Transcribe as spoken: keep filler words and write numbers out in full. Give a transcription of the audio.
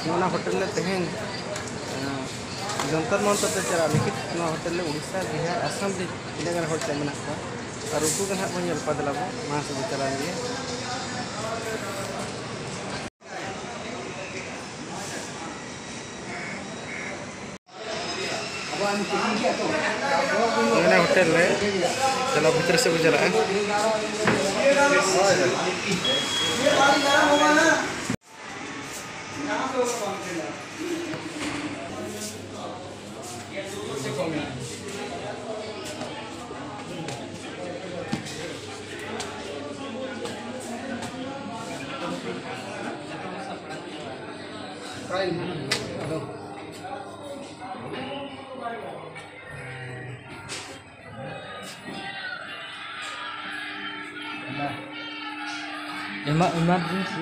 ᱱᱚᱣᱟ ᱦᱳᱴᱮᱞ ᱨᱮ ᱛᱮᱦᱮᱧ ᱡᱚᱱᱛᱚᱨ ᱢᱚᱱᱛᱚᱨ ᱛᱮ ᱪᱟᱞᱟᱜ ᱞᱟᱹᱜᱤᱫ ᱱᱚᱣᱟ ᱦᱳᱴᱮᱞ ᱨᱮ ᱩᱲᱤᱥᱥᱟ, ᱵᱤᱦᱟᱨ, ᱟᱥᱟᱢ ᱨᱮ ᱛᱤᱱᱟᱹᱜ ᱜᱟᱱ ᱦᱚᱲ ᱠᱚ ᱢᱮᱱᱟᱜ ᱠᱚᱣᱟ᱾ ᱟᱨ ᱩᱱᱠᱩ ᱜᱮ ᱱᱟᱦᱟᱜ ᱵᱚᱱ ᱧᱮᱞ ᱠᱚᱣᱟ᱾ ᱫᱮᱞᱟ ᱵᱚ ᱢᱟᱲᱟᱝ ᱥᱮᱫ ᱵᱚ ᱪᱟᱞᱟᱣ ᱞᱮᱱ ᱜᱮ᱾ ᱱᱚᱜᱼᱚᱭ ᱱᱟ ᱦᱳᱴᱮᱞ ᱨᱮ ᱪᱟᱞᱟᱣ, ᱵᱷᱤᱛᱨᱤ ᱥᱮᱫ ᱵᱚ ᱪᱟᱞᱟᱜᱼᱟ᱾ ᱮᱢᱟ-, ᱮᱢᱟᱨᱡᱮᱱᱥᱤ᱾